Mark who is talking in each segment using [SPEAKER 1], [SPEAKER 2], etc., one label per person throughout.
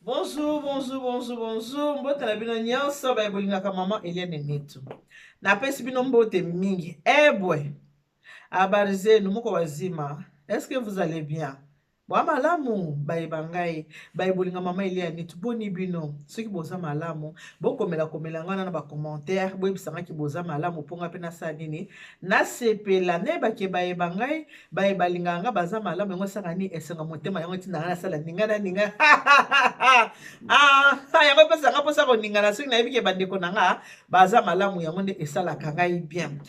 [SPEAKER 1] Bonjour, bonjour, bonjour, bonjour. Mbote na bino nyonso baye bolingaka maman Eliane Netu. Napesi bino mbote mingi. Ebwe. Habari zenu moko wazima. Est-ce que vous allez bien? Bwa malamu baye ba ngai baye bolinga mama Eliane Nitu boni bino soki boza malamu bokomela komela ngai na ba commentaire boyebisa ngai ki boza malamu mpo ngai mpe nasala nini nasepela nayebake baye ba ngai baye balingaka nga baza malamu yango esaka nini esenga motema yango etinda nga nasala ningana ninga ah, yango epesa nga mposa koningana soki nayebi ke bandeko na nga baza malamu yango nde esalaka ngai bien.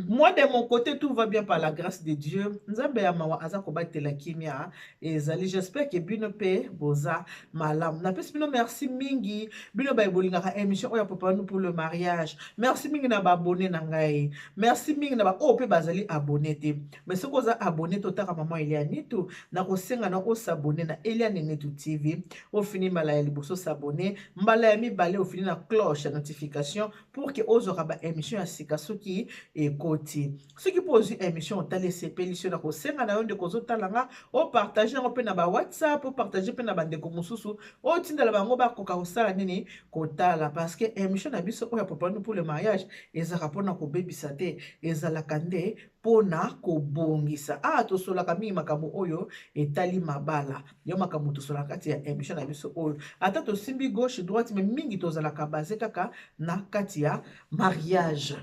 [SPEAKER 1] Moi, de mon côté, tout va bien par la grâce de Dieu. Nzambe ya mawa aza kobatela kimia ezali. J'espère que bino pe boza malamu. Napesi bino merci mingi. Bino baye bolingaka émission oyo ya nous pour le mariage. Merci mingi na ba abonné na ngai. Merci mingi na ba oyo pe bazali abonné te. Mais soki oza abonné totaka maman Eliane Nitu, nakosenga na osabonné na Eliane Nitu TV. Ofini mbala ya liboso s'abonner, mbala ya mibale ofini na cloche ya notification pour que ozwaka ba émission ya sika soki ekoti. Soki mpo ozwi émission otali esepelisi yo, nakosenga na yo ndeko ozotala nga opartage yango mpe na ba WhatsApp, opartage mpe na bandeko mosusu, otindela bango bakoka kosala nini kotala, parce que émission na biso oyo ya Préparons-nous pour le mariage ezalaka mpona kobebisa te, ezalaka nde mpona kobongisa. Ah, tosolaka mingi makambo oyo etali mabala, yo makambo tosolaka kati ya émission na biso oyo, ata tosimbi gauche droite, mais mingi tozalaka base kaka na kati ya mariage.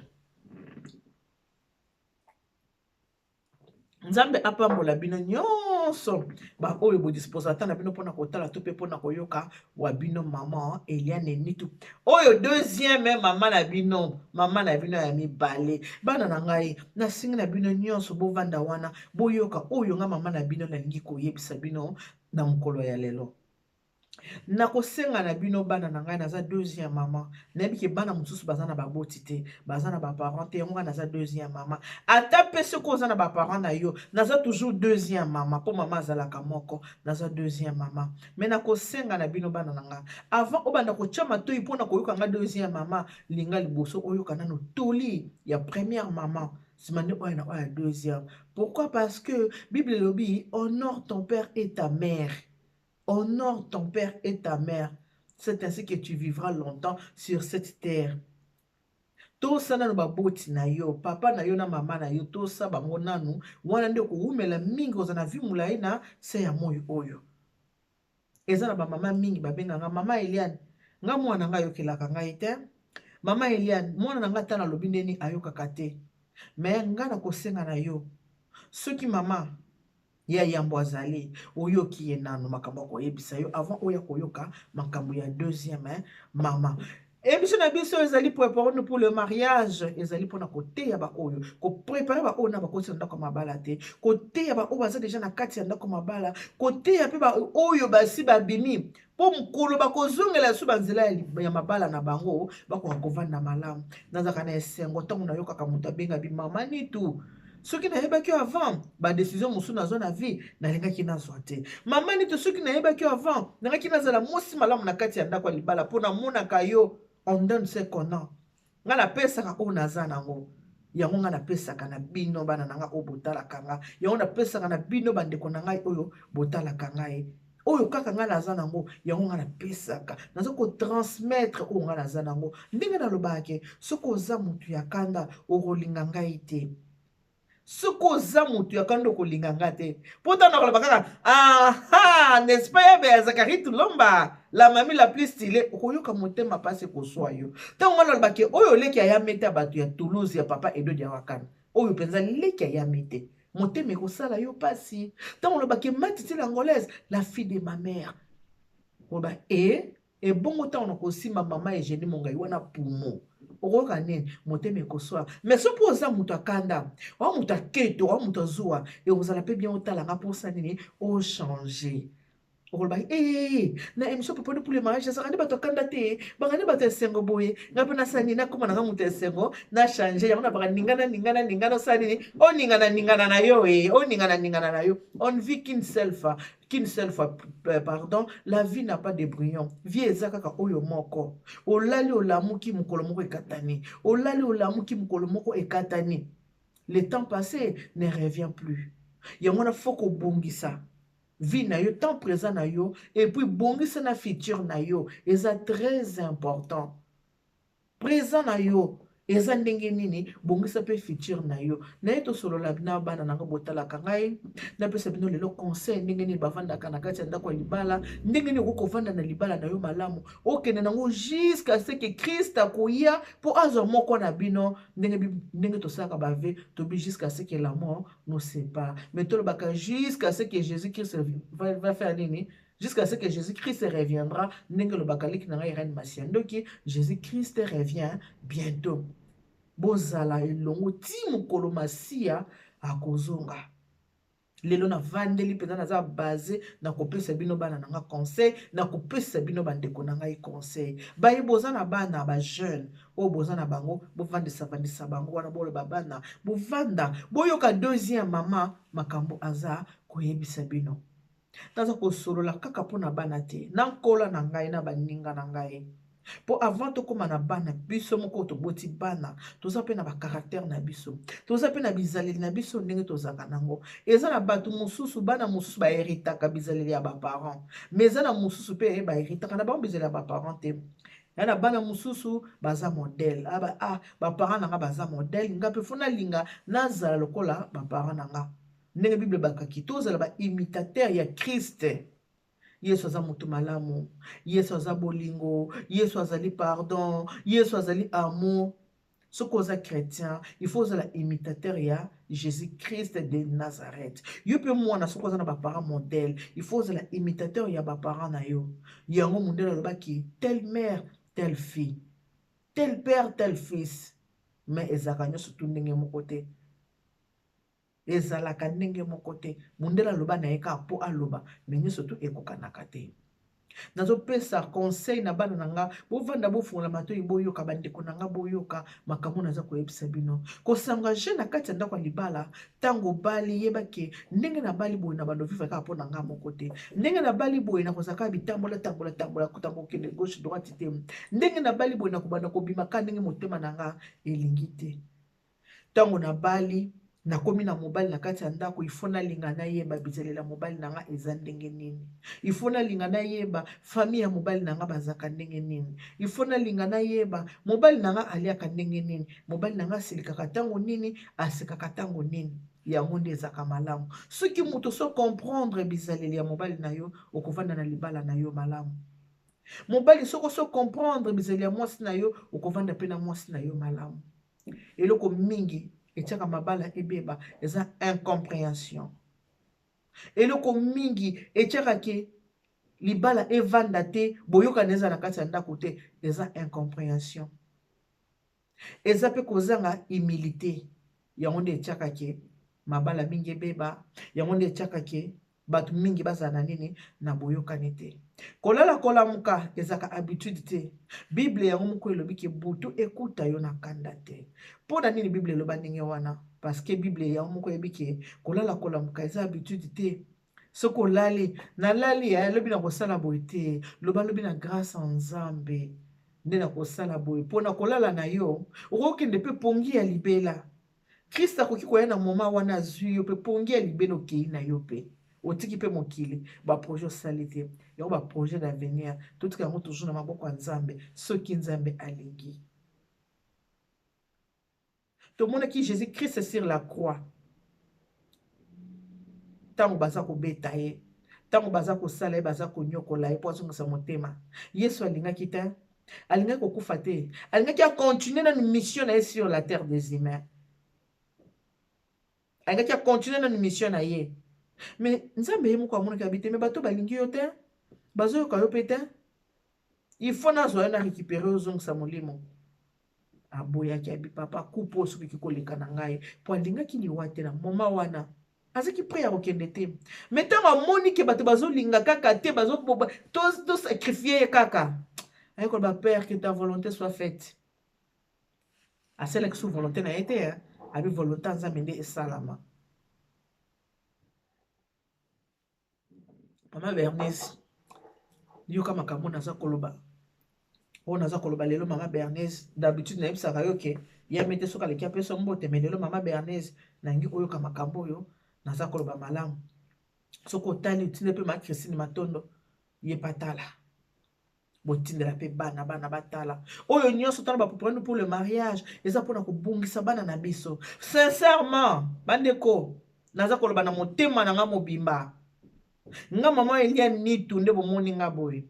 [SPEAKER 1] Nzambe apambola bino nyonso baoyo bodisposa ata na bino mpona kotala to mpe mpona koyoka wa bino mama Eliane Nitu oyo deuxième mama na bino, mama na bino ya mibale. Bana na ngai, nasengi na bino nyonso bovanda wana boyoka oyo nga mama na bino nalingi koyebisa bino na mokolo ya lelo. Nakosenga na bino bana na ngai, naza deuxième mama. Nayebi ke bana mosusu baza na baboti te, baza na baparent te, yango ngai naza deuxième mama. Ata mpe soki oza na baparent na yo, naza toujours deuxième mama, mpo mama azalaka moko, naza deuxième mama. Mais nakosenga na bino bana na ngai, avant obanda kotya matoi mpo na koyoka nga deuxième mama, linga liboso oyoka nano toli ya première mama, nsima nde oyo na oyo ya deuxième. Pourquoi? Parce que Bible elobi honore ton père et ta mère. Honore ton père et ta mère. C'est ainsi que tu vivras longtemps sur cette terre. Tosa nanu baboti na yo, papa na yo na mama na yo, tosa bango nanu, wana nde okowumela mingi, oza na vie molai na se ya moi oyo. Eza na bamama mingi babenganga mama Eliane, nga mwana nga ayokelaka ngai te. Mama Eliane, mwana na nga ata nalobi ndeni ayokaka te. Mais nga nakosenga na yo, soki mama ya yambo azali, oyoki ye nanu makambo akoyebisa yo avant oya koyoka makambo ya deuxième mama. Émission na biso ezali préparons-nous pour le mariage, ezali mpona koteya baoyo, koprépare baoyo na bakoti na ndako ya mabala te, koteya baoyo baza deja na kati ya ndako ya mabala, koteya mpe baoyo basi babimi mpo mokolo bakozongela lisusu banzela ya mabala na bango, bakoka kovanda malamu. Nazalaka na esengo ntango nayokaka moto abenga bi mama Nitu, soki nayebaki yo avant badécision mosusu nazwa na vie nalingaki nazwa te. Mama Nitu, soki nayebaki yo avant nalingaki nazala mwasi malamu na kati ya ndako ya libala, mpo namonaka yo on donne ce qu'on a. Nga napesaka oyo naza nango, yango nga napesaka na bino bana na nga oyo botalaka nga, yango napesaka na bino bandeko na ngai oyo botalaka ngai, oyo kaka nga naza nango yango nga napesaka, naza kotransmettre oyo nga naza nango. Ndenge nalobaka ke soki oza motu ya kanda okolinga ngai te, soki oza motu ya kanda okolinga nga te, mpo ntango nakoloba kaka aha, n'est-ce pas yabe ya Zakari Tulomba, la mami la plus stylée, okoyoka motema mpasi ekoswa yo. Ntango nga naloba ke oyo leki ayambi te ya bato ya Toulouse ya papa Edo Diawakana, oyo mpenza leki ayambi te, motema ekosala yo mpasi. Ntango oloba ke Matiti l'angolaise, la fille de ma mère, oloba e ebongo ntango nakosimba mama Eugénie Mongai wana pumo, okoyoka nini? Motema ekoswa. Mais soki oza moto akanda, oa moto aketo, oa moto azuwa, ekozala mpe bien otalanga mposa nini ochange. Okoloba ee na émission Préparons-nous pour le mariage ezalaka nde bato akanda te, baka nde bato ya esengo boye, ngai mpe nasala nini? Nakóma nanga moto ya esengo, na change yango na baka ningana ningana ningana, osala nini? Oningana ningana na yo, e oningana ningana na yo. On ne vit qu'une seule fois, qu'une seule fois, pardon. La vie n'a pas de brouillon, vie eza kaka oyo moko. Olali olamuki mokolo moko ekatani, olali olamuki mokolo moko ekatani. Le temps passé ne revient plus. Yango wana fo kobongisa. Vie na yo, temps présent na yo, et puis bongisa na futur na yo, eza très important. Présent na yo eza ndenge nini, bongisa mpe futur na yo. Naye tosolola na bana na ngai, botalaka ngai, napesa bino lelo conseil ndenge nini bavandaka na kati ya ndako ya libala, ndenge nini okoki kovanda na libala na yo malamu, okende nango jusqu'à ce que Christ akoya mpo azwa moko na bino. Ndenge, ndenge tosalaka bave tobi jusqu'à ce que la mort nous sépare, mais tolobaka jusqu'à ce que Jésus Christ va faire nini, jusqu'à ce que Jésus-Christ reviendra. Ndenge lobaka leki na ngai Irène Masiandoki, Jésus-Christ revient bientôt. Bozala elongo ti mokolo Masiya akozonga. Lelo navandeli mpenza, naza base na kopesa bino bana na nga conseil, na kopesa bino bandeko na ngai conseil. Baye boza na bana bajeune oyo boza na bango, bovandisa vandisa bango wana, boloba bana bovanda, boyoka deuxième mama makambo aza koyebisa bino. Naza kosolola kaka mpona bana te, na nkola na ngai na baninga na ngai, mpo avant tokóma na bana, biso moko toboti bana, toza mpe na bacaractère na biso, toza mpe na bizaleli na biso ndenge tozalaka nango. Eza na bato mosusu, bana mosusu bahéritaka bizaleli ya baparent, mais eza na mosusu mpe bahéritaka na bango bizaleli ya baparent te. Ya na bana mosusu baza modèle, ah, baparent na nga baza modèle, nga mpe faut nalinga nazala lokola baparent na nga. Ndenge Bible bakaki tozala baimitateur ya Christ. Yesu aza motu malamu, Yesu aza bolingo, Yesu azali pardon, Yesu azali amour. Soki oza chrétien, il faut ozala imitateur ya Jésus Christ de Nazareth. Yo mpe mwana, soki oza na baparent modèle, il faut ozala imitateur ya baparent na yo. Yango mondele alobaki: telle mère, telle fille, tel père, tel fils. Mais ezalaka nyonso tu ndenge moko te, ezalaka ndenge moko te. Mondele aloba na ye kaka mpo aloba, mais nyonso tu ekokanaka te. Nazopesa conseil na bana na nga, bovanda, bofungola matoi, boyoka. Bandeko na nga, boyoka makambo naza koyebisa bino. Kos'engager na kati ya ndako ya libala, ntango obali, yebake ndenge nabali boye, na bando vivre kaka mpo na nga moko te. Ndenge nabali boye, nakozala kaka bitambola tambola tambola, kotanga kokende gauche droite te. Ndenge nabali boye, nakobanda kobima kaka ndenge motema na nga elingi te. Ntango nabali, nakomi na mobali na kati ya ndako, il faut nalinga nayeba bizalela mobali na nga eza ndenge nini. Il faut nalinga nayeba famille ya mobali na nga bazalaka ndenge nini. Il faut nalinga nayeba mobali na nga aliaka ndenge nini, mobali na nga asilikaka ntango nini, asekaka ntango nini. Yango nde ezalaka malamu. Soki moto so comprendre bizaleli ya mobali na yo, okovanda na libala na yo malamu. Mobali, soki oso comprendre bizaleli ya mwasi na yo, okovanda mpe na mwasi na yo malamu. Eloko mingi etiaka mabala ebeba eza incompréhension. Eloko mingi etiaka ke libala evanda te, boyokana eza na kati ya ndako te, eza incompréhension. Eza mpe kozanga humilité. Yango nde etiaka ke mabala mingi ebeba, yango nde etiaka ke bato mingi bazala na nini, na boyokani te. Kolala kolamuka ezalaka habitude te. Bible yango moko elobi ke butu ekuta yo na kanda te. Mpo na nini Bible eloba ndenge wana? Parce que Bible yango moko eyebi ke kolala kolamuka eza habitude te. Soki olali, nalali, alobi na kosala boye te, loba lobi na grâce ya Nzambe nde na kosala boye. Mpo na kolala na yo, okokende mpe pongi ya libela. Krist akoki koya na moma wana, azwi yo mpe pongi ya libela, okei na yo mpe otiki mpe mokili, baprojet osali te. Yango baprojet d'avenir, totika yango toujours na maboko ya Nzambe, soki Nzambe alingi. Tomonaki Jésus Christ sur la croix, ntango baza kobeta ye, ntango baza kosala ye, baza konyokola ye mpo azongisa motema. Yesu alingaki te, alingaki kokufa te, alingaki acontinue nanu mission na ye sur la terre des humains, alingaki acontinue nanu mission na ye. Mais Nzambe ye moko amonaki, abi te, mais bato balingi yo te, bazoyoka yo mpe te, il faut nazwa yo na récupérer, ozongisa molimo. Aboyaki, abi: "Papa, coupe oyo soki koleka na ngai", mpo alingaki liwa te. Na moma wana azalaki prêt ya kokende te, mais ntango amoni ke bato bazolinga kaka te, tosacrifie ye kaka, aye koloba: "Père, que ta volonté soit faite." Asalaki su volonté na ye te, abi volonté ya Nzambe nde esalama. Mama Bernice, yoka makambo naza koloba, oyo naza koloba lelo. Mama Bernice, d'habitude nayebisaka yo ke yami te soki aleki apesa mbote, mais lelo, mama Bernice, nangi oyoka makambo oyo naza koloba malamu. Soki otali, otinde mpe ma Christine Matondo, ye patala. Botindela mpe bana, bana batala. Oyo nyonso tala bapropagande pour le mariage eza mpona kobongisa bana na biso. Sincèrement, bandeko, naza koloba na motema na nga mobimba. Nga mama Eliane Nitu nde bomoni nga boye.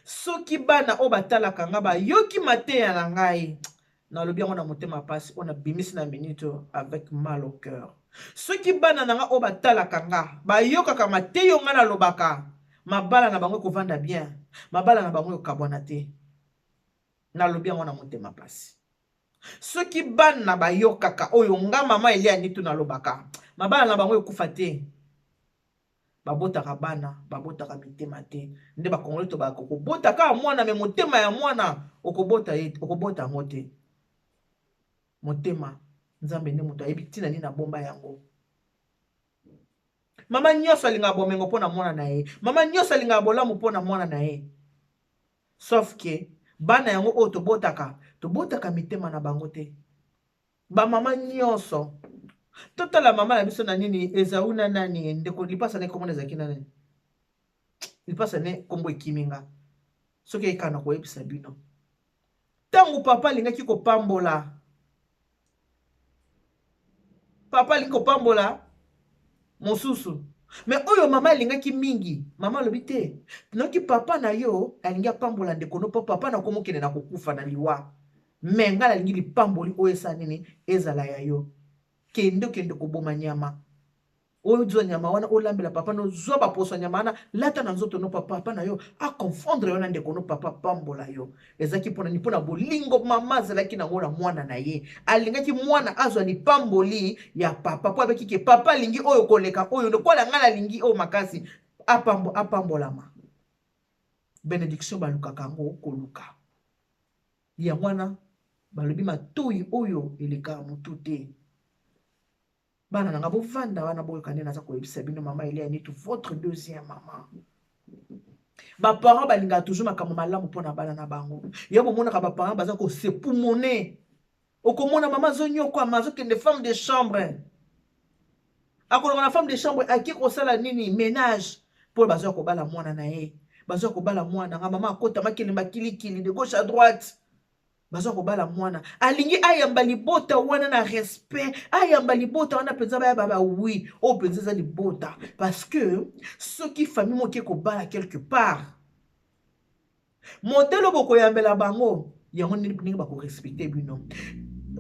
[SPEAKER 1] Soki bana oyo batalaka nga bayoki mateya na ngai, nalobi yango na motema pasi oyo nabimisi na minute avec mal au cœur. Soki bana na nga oyo batalaka nga bayokaka mateya oyo nga nalobaka, mabala na bango ekovanda bien, mabala na bango ekokabwana te. Nalobi yango na motema pasi. Soki bana bayokaka oyo nga mama Eliane Nitu nalobaka, mabala na bango ekufa te. Babotaka bana, babotaka mitema te. Nde ba Congolais tobaka kobota kaka mwana, me motema ya mwana okobota ye, okobota yango te. Motema, Nzambe nde moto ayebi ntina nini abomba yango. Mama nyonso alingaka bomengo mpo na mwana na ye. Mama nyonso alingaka bolamu mpo na mwana na ye. Sauf que bana yango oyo tobotaka, tobotaka mitema na bango te. Ba mama nyonso totala mama na biso na nini, Ezau na nani, ndeko lipasa ne komona ezalaki na nani, lipasa ne kombo ekimi nga, soki eyekaka na koyebisa bino. Ntango papa alingaki kopambola, papa alingi kopambola mosusu, me oyo mama alingaki mingi, mama alobi te, noki papa na yo alingi apambola ndeko no, mpo papa na komokende na kokufa na liwa. Me ngai nalingi lipamboli oyo esala nini, ezala ya yo. Kende okende koboma nyama, ozwa nyama wana olambela papa no, zwa baposo ya nyama wana lata na nzoto no, papa papa na yo aconfondre yo na ndeko no, papa pambola yo. Ezalaki mpona nini? Mpona bolingo mama azalaki nango na mwana na ye. Alingaki mwana azwa lipamboli ya papa, mpo abeki ke papa alingi oyo koleka oyo, lokola ngai nalingi oyo makasi, apambolama. Benediction balukaka yango koluka. Yango wana balobi matoyi oyo elekaka motu te. Bana na nga bovanda wana boyoka nde naza koyebisa bino, mama Eliane Nitu, votre deuxième maman. Ba parents balingaka toujours makambo malamu mpona bana na bango. Yo bomonaka ba parents baza kosepumone. Okomona mama azonyokwama, azokende femme de chambre. Akolonga na femme de chambre, ake kosala nini? Ménage. Mpo bazwa kobala mwana na ye. Bazwa kobala mwana nga mama akota makelemba kilikili de gauche à droite. Bazwa kobala mwana. Alingi ayamba libota wana na respect, ayamba libota wana mpenza baya baba oui, oyo mpenza eza libota. Parce que soki famille moke kobala quelque part, modèle oyo bokoyambela bango, yango ndenge bakorespecte bino.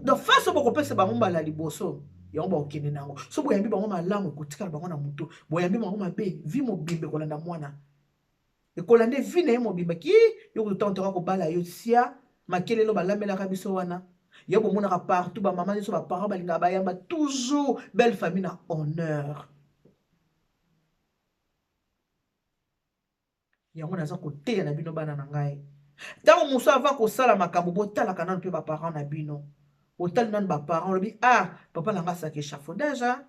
[SPEAKER 1] Donc face oyo bokopesa bango mbala liboso, yango bakokende nango. So boyambi bango malamu, ekotikala bango na motu. Boyambi bango mabe, vie mobimba ekolanda mwana. Ekolanda vie na ye mobimba. Ki yo kutu ntango toka kobala yo sia makelelo balambelaka biso wana. Yo bomonaka partout ba mama nyonso, ba parents balingaka bayamba toujours belle famille na honneur. Yango naza koteya na bino bana na ngai. Ntango mosusu avant kosala makambo, botalaka nanu mpe ba parents na bino. Botali nanu ba parents, olobi, ah, papa na nga asaka échafaudage, ah.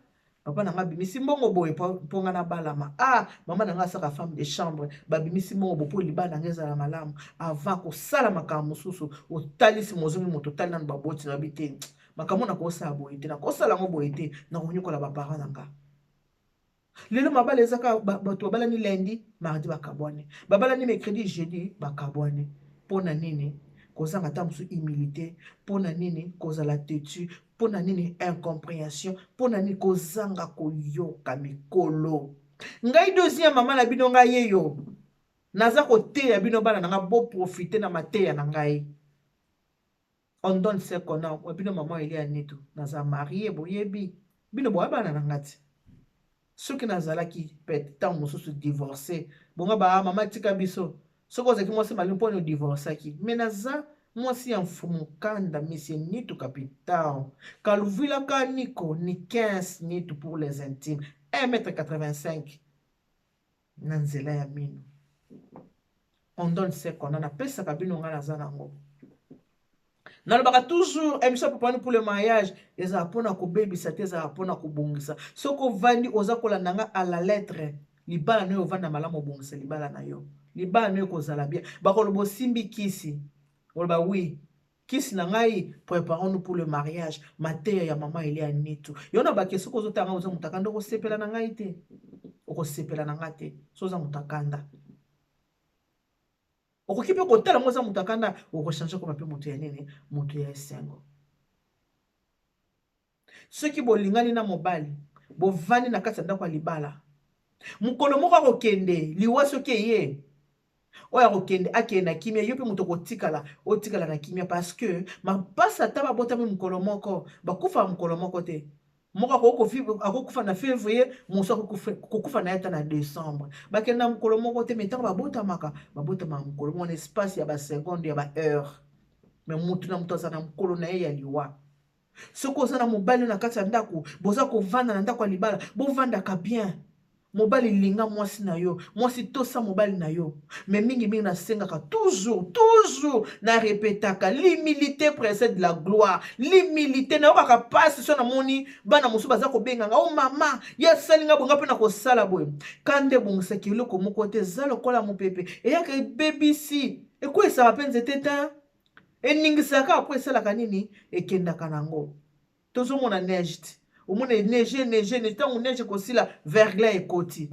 [SPEAKER 1] Papa na nga abimisi mbongo boye mpo nga nabalama. Ah, mama na nga asaka femme de chambre, babimisi mbongo boye mpo libala na nga ezala malamu. Avant kosala makambo mosusu, otalisi mozongi moto, otali nanu baboti na yobi te. Makambo nakosala boye te, nakosala yango boye te, nakonyokola ba parents na nga. Lelo mabala eza kaka bato babalani lundi, mardi bakabwani. Babalani mercredi, jeudi bakabwani. Mpo na nini? Kozanga ata mosusu humilité. Mpo na nini? Kozala têtu. Mpo na nini? Incompréhension. Mpo na nini? Kozanga koyoka mikolo. Ngai deuxième mama na bino, ngai yeyo. Naza koteya bino bana na nga, bo profiter na mateya na ngai. On donne ce qu'on a. Wa bino maman Eliane Nitu, naza marié boyebi. Bino boya bana na ngati. Soki nazalaki peut-être ntango mosusu divorcé, bonga ba mama tika biso. Soki ozalaki mwasi malamu mpo na divorçaki. Mais naza mwasi ya mfumu kanda, monsieur Nitu Capitão. Kaluvila ka Niko, ni 15 Nitu pour les intimes. 1m85. Na nzela ya mino. On donne ce qu'on a. Napesaka bino nga naza nango. Nalobaka toujours émission Papa pour le mariage ezala mpona kobebisa te, ezala mpona kobongisa. Soki ovandi oza kolanda nga à la lettre, libala na yo ovanda malamu, obongisa libala na yo. Libala na yo ekozala bien. Bakoloba osimbi kisi, oloba oui. Kisi na ngai, préparons-nous pour le mariage. Mateya ya mama Elia Nitu. Yo na bake soki ozotanga oza moto akanda okosepela na ngai te. Okosepela na ngai te. Soki oza moto akanda. Okoki mpe kotala ngo oza moto akanda, okochange koma mpe moto ya nini? Moto ya esengo. Soki bolingani na mobali, bovandi na kati ya ndako ya libala, mokolo moko akokende, liwa soki eye, oyo akokende akende na kimia, yo mpe moto okotikala, otikala na kimia parce que mapasa ata babotami mokolo moko, bakufaka mokolo moko te. Moko akokufa na février, mosusu akokufa na ye ata na décembre. Bakenda mokolo moko te, mais ntango babotamaka, babotamaka mokolo moko na espace ya ba seconde, ya ba heure. Mais motu na moto aza na mokolo na ye ya liwa. Soki oza na mobali na kati ya ndako, boza kovanda na ndako ya libala, bovandaka bien. Mobali linga mwasi na yo, mwasi tosa mobali na yo. Mais mingi mingi nasengaka toujours, toujours na répétaka, l'humilité précède la gloire. L'humilité nayokaka pasi so namoni bana mosusu baza kobenganga, oh mama, ye asali nga boye, nga mpe na kosala boye. Kanda ebongisaki eloko moko te, eza lokola mopepe, eyaka ebebisi, ekweyisaka mpe nzete te, eningisaka kaka po esalaka nini, ekendaka nango. Tozomona neige te, omona neige, neige, neige, ntango neige ekosila, verglas ekoti.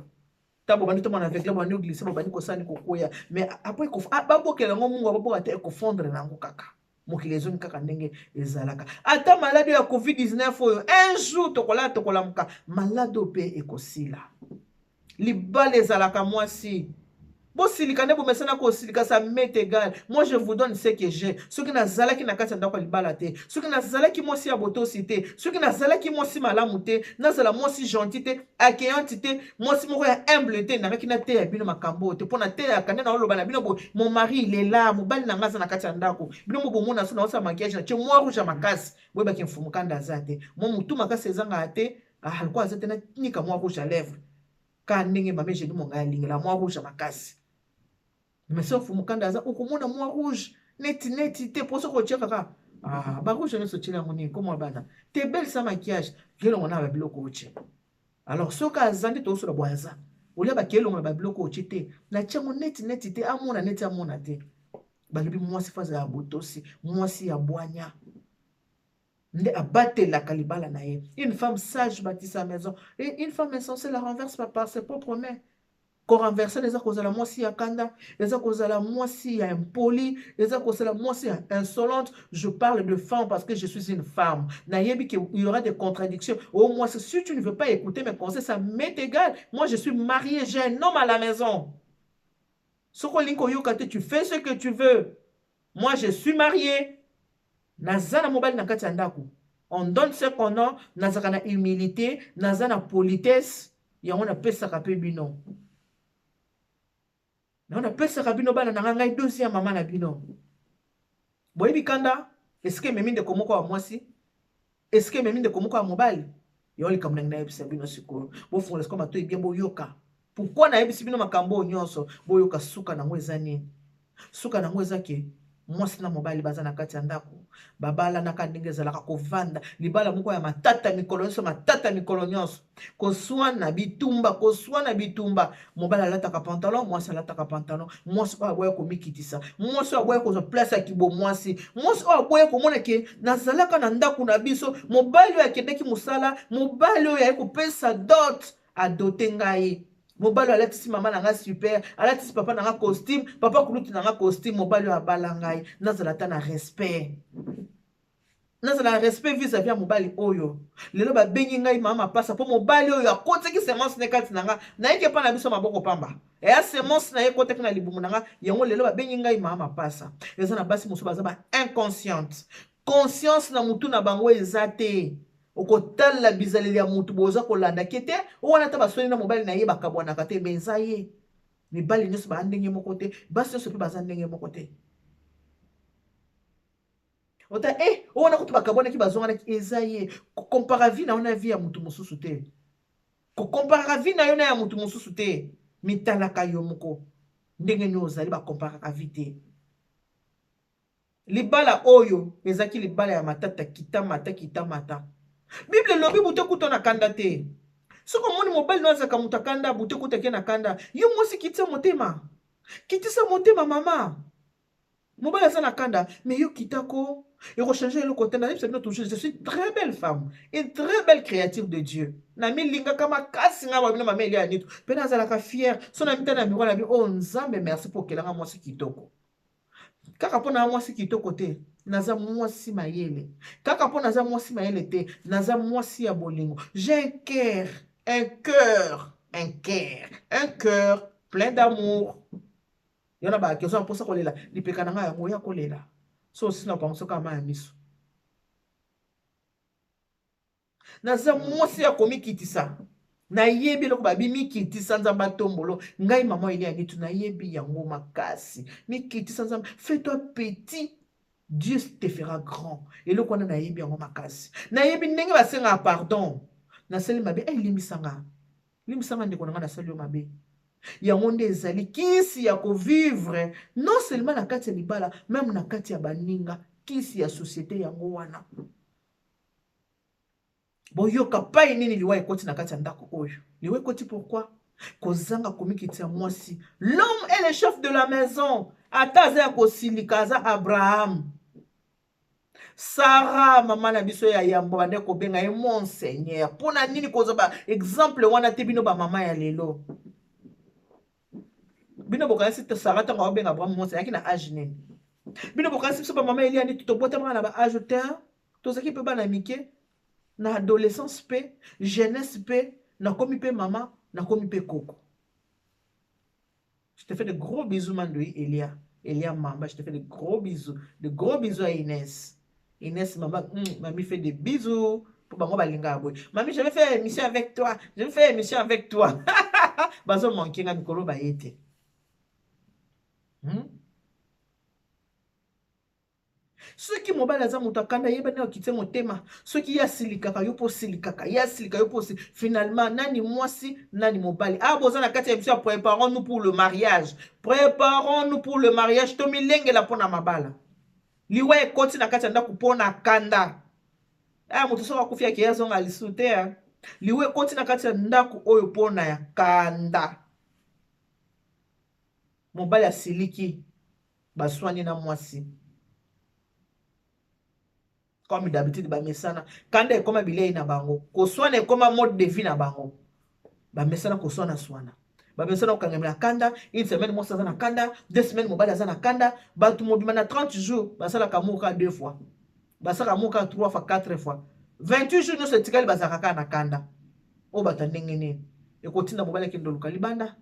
[SPEAKER 1] Ntango bobandi tomona verglas, bobandi oglisse, bobandi kosala ni kokwea, mais après babokela yango mungu, baboka te, ekofondre nango kaka. Mokili ezongi kaka ndenge ezalaka. Ata maladi ya COVID-19 oyo, un jour tokolala tokolamuka, maladi oyo mpe ekosila. Libala ezalaka mwasi. Bosilika nde bomesana kosilika, ça m'est égal. Moi je vous donne ce que j'ai. Soki nazalaki na kati ya ndako ya libala te, soki nazalaki mwasi ya botosi te, soki nazalaki mwasi malamu te, nazala mwasi gentil te, accueillante te, mwasi moko ya humble te, nangaki nateya bino makambo oyo te. Mpo nateyaka nde naoloba na bino boye, mon mari il est là, mobali na ngai aza na kati ya ndako. Bino mo bomona so naosala maquillage na tie mwa rouge ya makasi, boyebaki mfumu kanda aza te. Mwa motu makasi ezangaka te, ah, lokola aza te nanika mwa rouge à lèvres. Ka ndenge mama Eugénie Monga alingela mwa rouge ya makasi. Mais soki mfumu kanda aza, okomona mwa rouge neti neti te, mpo soki otie kaka, ah, ba rouge nyonso otiela yango nini, komwa bana te belle sans maquillage, kelongo na ba biloko otie. Alors soki aza nde tozosola boye aza, olia bakelongo na ba biloko otie te, natie yango neti neti te, amona neti amona te. Balobi mwasi fo azala ya botosi, mwasi ya bwanya nde abatelaka libala na ye. Une femme sage bâtit sa maison, et une femme insensée la renverse par ses propres mains. Korenverse eza kozala mwasi ya kanda, eza kozala mwasi ya impoli, eza kozala mwasi ya insolente. Je parle de femme parce que je suis une femme. Nayebi qu'il y aura des contradictions. Au moins, si tu ne veux pas écouter mes conseils, ça m'est égal. Moi, je suis mariée, j'ai un homme à la maison. Soki olingi koyoka te, tu fais ce que tu veux. Moi, je suis mariée. Naza na mobali na kati ya ndako. On donne ce qu'on a, nazaka na humilité, naza na politesse, yango napesaka mpe bino. Yango napesaka bino bana na ngai deuxième mama na bino. Boyebi kanda, esika ememi ndeko moko ya mwasi, esika ememi ndeko moko ya mobali. Yango likambo nangi nayebisa bino sikoyo. Bofungola sikoyo matoyi bien boyoka. Pourquoi nayebisi bino makambo oyo nyonso? Boyoka suka nango eza nini? Suka nango eza ke mwasi na mobali baza na kati ya ndako, babalanaka ndenge ezalaka kovanda, libala moko ya matata mikolo nyonso, matata mikolo nyonso, koswana bitumba, koswana bitumba. Mobali alataka pantalon, mwasi alataka pantalon. Mwasi oyo aboya komikitisa, mwasi oyo aboya kozwa place ya kibomwasi, mwasi oyo aboya komona ke nazalaka na ndako na biso, mobali oyo akendaki mosala, mobali oyo aye kopesa dot, adote ngai. Mobali oyo alatisi mama na ngai super, alatisi papa na ngai costume, papa kulutu na ngai costume, mobali oyo abala ngai, nazala ata na respect. Nazala na respect vis-à-vis ya mobali oyo. Lelo babengi ngai mama mapasa po mobali oyo akotaki semence ne kati na nga, nayeki epa na biso maboko pamba. Eya semence na ye ekotaki na libumu na nga, yango lelo babengi ngai mama mapasa. Eza na basi mosusu baza ba inconsciente. Conscience na mutu na bango eza te. Okotala bizaleli ya mutu boza kolanda ke te, oyo wana ata baswani na mobali na ye bakabwanaka te, mais eza ye. Mibali nyonso baza ndenge moko te, basi nyonso mpe baza ndenge moko te. Ota, oyo wana kutu bakabwanaki bazonganaki, eza ye. Kokompara vie na yo na vie ya mutu mosusu te. Kokomparaka vie na yo na ya mutu mosusu te. Mitalaka yo moko. Ndenge nini ozali, bakomparaka vie te. Libala oyo ezalaki libala ya matata, kita mata, kita mata. Bible elobi butu ekuta na kanda te. Soki omoni mobali no azalaka moto akanda, butu ekuta ke na kanda, yo mwasi kitisa motema. Kitisa motema mama. Mobali aza na kanda, mais yo kitako. Ekochange eloko te. Nayebisa bino toujours, je suis très belle femme, une très belle créature de Dieu. Namilingaka makasi nga babino mama Elia Nitu, mpe nazalaka fière so namita na miroir na bi: "Oh Nzambe, merci mpo okelanga mwasi kitoko." Kaka mpo na mwasi kitoko te, naza mwasi mayele. Kaka mpo naza mwasi mayele te, naza mwasi ya bolingo. J'ai un cœur, un cœur, un cœur, un cœur plein d'amour. Yo na bakeso mposa kolela, lipeka na ngai yango ya kolela so osisi na pango soki ama ya miso. Naza mwasi ya komikitisa. Nayebi eloko babi mikitisa Nzambe atombolo. Ngai mama Elia Nitu, nayebi yango makasi. Mikitisa Nzambe, fais-toi petit, Dieu te fera grand. Eloko wana nayebi yango makasi. Nayebi ndenge basengaka pardon. Nasali mabe, limbisanga, limbisanga ndeko na ngai, nasali yo mabe. Yango nde ezali kisi ya kovivre, non seulement na kati ya libala, même na kati ya baninga. Kisi ya société yango wana. Boyoka pai nini liwa ekoti na kati ya ndako oyo. Liwa ekoti pourquoi? Kozanga komikitisa mwasi. L'homme est le chef de la maison, ata aza ya kosilika. Aza Abraham, Sara, mama na biso ya yambo, bande kobenga ye monseigneur. Mpona nini kozwa ba exemple wana te? Bino bamama ya lelo, bino bokanisi Sara ntango aobenga Abraham monseigneur, ayaki na age nini? Bino bokanisi biso bamama Elia nini? Tobotamaka na ba âge te, tozalaki mpe bana mike na adolescence mpe jeunesse mpe nakomi mpe mama, nakomi mpe koko. Je te fais de gros bisous, Mandoui Elia, Elia Mamba, je te fais de gros bisous, de gros bisous à Inès, Inès Mamba. Mami fait des bisous po bango balingaka boye. Mami, je vais faire émission avec toi, je vais faire émission avec toi. Bazomanke nga mikolo baye te. Soki mobali aza moto akanda, yeba nde okitie motema. Soki ye asilikaka, yo mpo osilikaka. Ye asilika, yo mpo osi. Finalement, nani mwasi, nani mobali? Ah, boza na kati ya biso ya préparons nous pour le mariage, préparons nous pour le mariage. Tomilengela mpo na mabala. Liwa ekoti na kati ya ndako mpo na kanda. Aya, moto soki akufi, akei, azonga lisusu te. Liwa ekoti na kati ya ndako oyo mpo na ya kanda. Mobali asiliki, baswani na mwasi comme d'habitude. Bamesana kanda ekoma bilei na bango, koswana ekoma mode de vie na bango. Bamesana koswana swana, bamesana kokangamela kanda. Une semaine mwasi aza na kanda, 2 semaines mobali aza na kanda. Bato mobima na 30 jours basalaka moka deux fois, basalaka moka trois fois, quatre fois. 28 jours nyonso etikali bazalaka kaka na kanda. Oyo bato ya ndenge nini? Ekotinda mobali akende oluka libanda,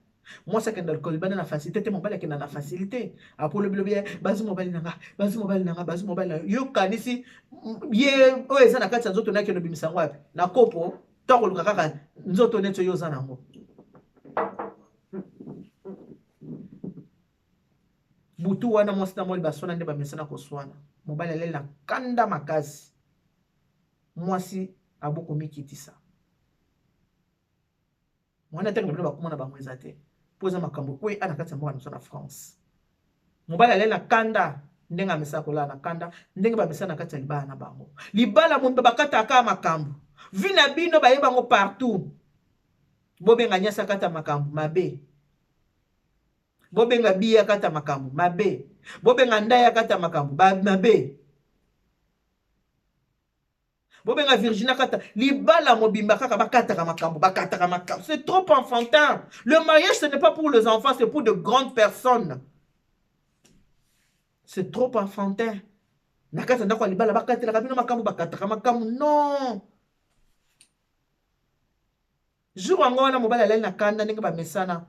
[SPEAKER 1] mwasi akenda luka libanda na facilité te, mobali akenda na facilité. Apo lobilobi: "Bazwi mobali na nga, bazwi mobali na nga, bazwi mobali na yo." Kanisi ye oyo eza na kati ya nzoto nakende obimisa yango wapi? Na kopo to akoluka kaka nzoto neti oyo oza nango. Butu wana mwasi na mobali baswana nde bamesana koswana. Mobali aleli na kanda makasi, mwasi abokomikitisa. Mwana ntango bino bakoma na bango eza te, mpo eza makambo oyo a na kati ya mboka na biso na France. Mobali aleli na kanda ndenge amesana kolala na kanda, ndenge bamesana na kati ya libala na bango. Libala mombe bakataka makambo, vie na bino bayeba yango partout. Bobenga nyasi akata makambo mabe, bobenga biye akata makambo mabe, bobenga ndai akata makambo mabe, bobenga Virginie akata. Libala mobimba kaka bakataka makambo, bakataka makambo. C'est trop enfantin. Le mariage, ce n'est pas pour les enfants, c'est pour de grandes personnes. C'est trop enfantin. Na kati ya ndako ya libala bakatelaka bino makambo, bakataka makambo. Non, jour yango wana mobali alali na kanda ndenge bamesana.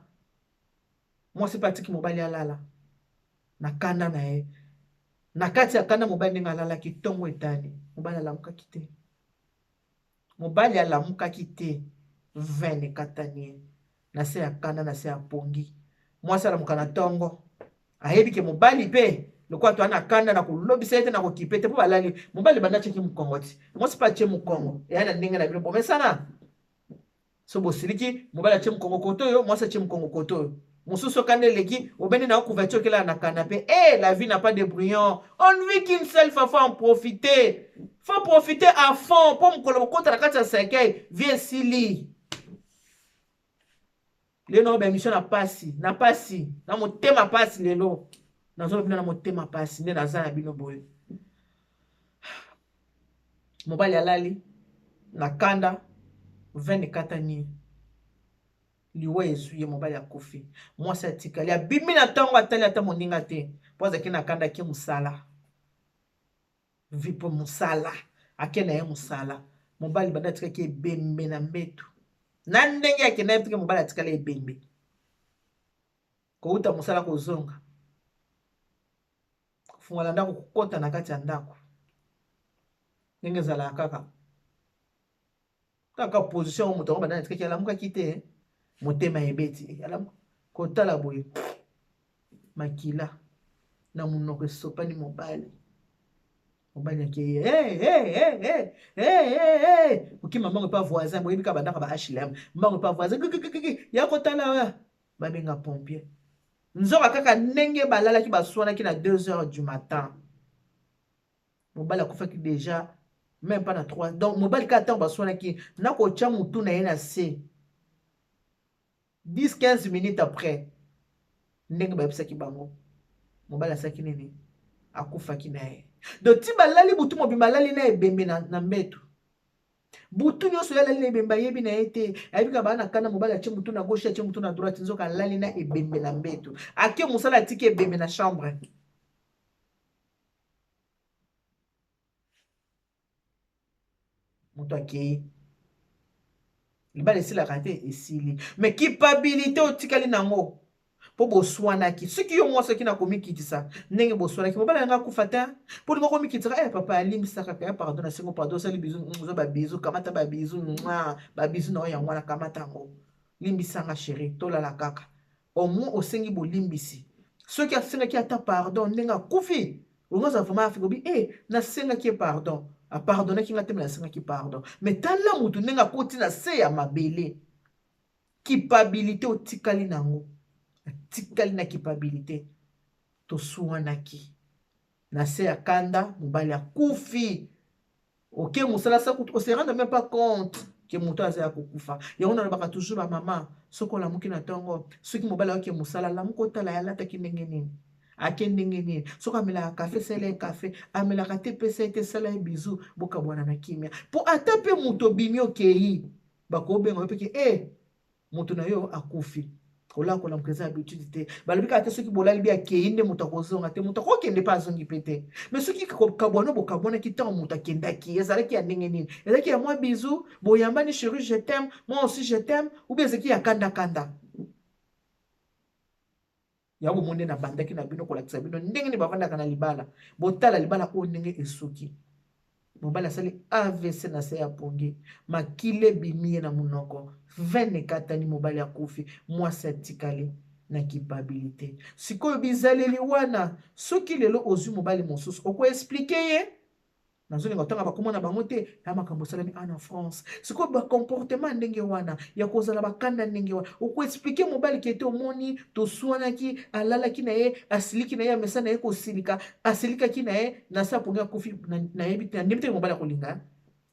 [SPEAKER 1] Mwasi mpe atiki mobali alala na kanda na ye. Na kati ya kanda mobali ndenge alalaki, ntongo etani, mobali alamukaki te. Mobali alamukaki te, veine ekatani ye na se ya kanda, na se ya pongi. Mwasi alamuka na ntongo, ayebi ke mobali mpe lokola toa na kanda, na kolobisa ye te, na kokipe te, mpo balali. Mobali banda atiaki mokongo ti mwasi mpe atie mokongo. Eya na ndenge na bino bomesana. So bosiliki, mobali atie mokongo kote oyo, mwasi atie mokongo kote oyo mosusu. Okanda eleki, obendi na yo couverture, okelala na canapé. Eh, la vie n'a pas de brouillon, on ne vit qu'une seule fois, faut en profiter, faut profiter à fond, mpo mokolo bokota na kati ya cercueil, vie esili. Lelo na baémission na pasi, na pasi na motema pasi. Lelo nazoloba bino na motema pasi nde naza na bino boye. Mobali alali na kanda, veine ekatani, liwa ezwi ye, mobali akufi. Mwasi atikali, abimi na ntongo, atali ata moninga te, mpo azalaki na kanda, ake mosala vi mpo mosala ake na ye mosala. Mobali banda atikaki ebembe na mbetu, na ndenge akenda ye tike, mobali atikali ebembe kouta mosala, kozonga kofungola ndako, kokota na kati ya ndako, ndenge ezalaka kaka kaka position oyo moto yango banda atikaki, alamukaki te, motema ebeti, alamuka kotala boye, makila na monoko esopani. Mobali, mobali akei, hey, hey, hey, hey, hey, hey, hey. Okima mbango epa voisin, boyebi kaka bandako ba HLM, mbango epa voisin kikikiki ya kotala, babenga pompier. Nzoka kaka ndenge balalaki, baswanaki na 2 heures du matin, mobali akufaki déjà même pas na 3. Donc mobali kaka ntango baswanaki, nakotya motu na ye na se, 10 15 minutes après, ndenge bayebisaki bango, mobali asalaki nini? Akufaki na ye. Donc ti balali butu mobimba, alali na ebembe na mbetu butu nyonso, ye alali na ebembe, ayebi na ye te, ayebi kaka baa na kanda. Mobali atie motu na gauche, atie motu na droite, nzoka alali na ebembe na mbetu. Ake mosala, atiki ebembe na chambre. Moto akei, libala esilaka te, esili, mais culpabilité otikali nango mpo boswanaki. Soki yo mwasi oki na komikitisa ndenge boswanaki, mobali yanga akufa te, mpo lingo komikitisaka, eh, papa alimbisa kaka ya pardon, nasengo pardon, osali bisou, ozwa babisous, kamata babisous, babisous na oyo yango wana, kamata yango, limbisanga chéri, tolala kaka. Au moins osengi bolimbisi. Soki asengaki ata pardon ndenge akufi, ongo aza vraiment Afrika obi e nasengaki ye pardon, apardonnaki nga te, me nasengaki pardon. Mais tala motu ndenge akoti na se ya mabele, culpabilité otikali nango, atikali na culpabilité. Toswanaki na se ya kanda, mobali akufi, oke mosala sa kutu ose rendre même pas compte ke moto aza ya kokufa. Yango nalobaka toujours, bamama, soki olamuki na ntongo, soki mobali aoke mosala, lamuka otala ye alataki ndenge nini, ake ndenge nini. Soki amelaka kafe, sala ye kafe. Amelaka te, pesa ye te, sala ye bisou, bokabwana na kimia. Mpo ata mpe moto obimi, okei, bakobenga yo mpe ke e moto na yo akufi. Kolala kolamuka eza habitude te. Balobi kaka te soki bolali bi akei nde moto akozonga te. Moto akokende mpe azongi mpe te. Mais soki kabwana, bokabwanaki ntango moto akendaki, ezalaki ya ndenge nini? Ezalaki ya mwa bisou, boyambani, chéri je t'aime, moi aussi je t'aime, ou bien ezalaki ya kandakanda? Yango bomoni nde nabandaki na bino kolakisa bino ndenge nini bavandaka na libala. Botala libala oyo ndenge esuki. Mobali asali AVC na se ya pongi, makila ebimi ye na monoko, veine ekatani, mobali akufi, mwasi atikali na culpabilité. Sikoyo bizaleli wana, soki lelo ozwi mobali mosusu, okoexpliquer ye? Nazolinga kotanga bakombo na bango te ya makambo esalami awa na France. Sikoyo bacomportement ndenge wana ya kozala bakanda ndenge wana, okoexpliquer mobali ke te, omoni, toswanaki, alalaki na ye, asiliki na ye, amesa na ye kosilika, asilikaki na ye na se apongi, akufi. Nayebi te, nandimi te mobali akolinga.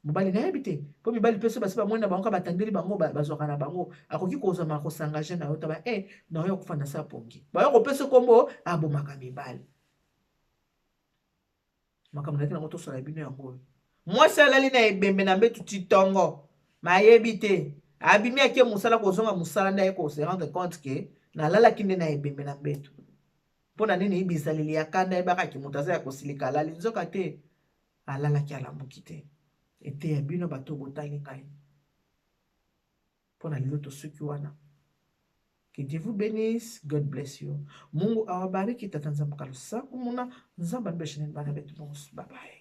[SPEAKER 1] Mobali nayebi te, mpo mibali mpe so basi bamoni na bango ka batandeli bango, bazwaka na bango, akoki kozwama kos'engager na yo ta ba e na oyo akufa na se apongi, bayo kopesa kombo abomaka mibali. Makambo nayaki nango tosala bino yango oyo. Mwasi alali na ebembe na mbetu ti ntongo, mayebi te, abimi, ake mosala, kozonga mosala nde aye kose rendre compte ke nalalaki nde na ebembe na mbetu. Mpo na nini? Bizaleli ya kanda, ayebakaki moto aza ya kosilika, alali, nzoka te alalaki, alamuki te. Eteya bino bato botali ngai. Mpo na lelo tosuki wana. Que Dieu vous bénisse. God bless you. Mungu awabariki. Tata Nzambe kalusaku muna. Nzambe anibeshe bana betu bonso. Bye bye.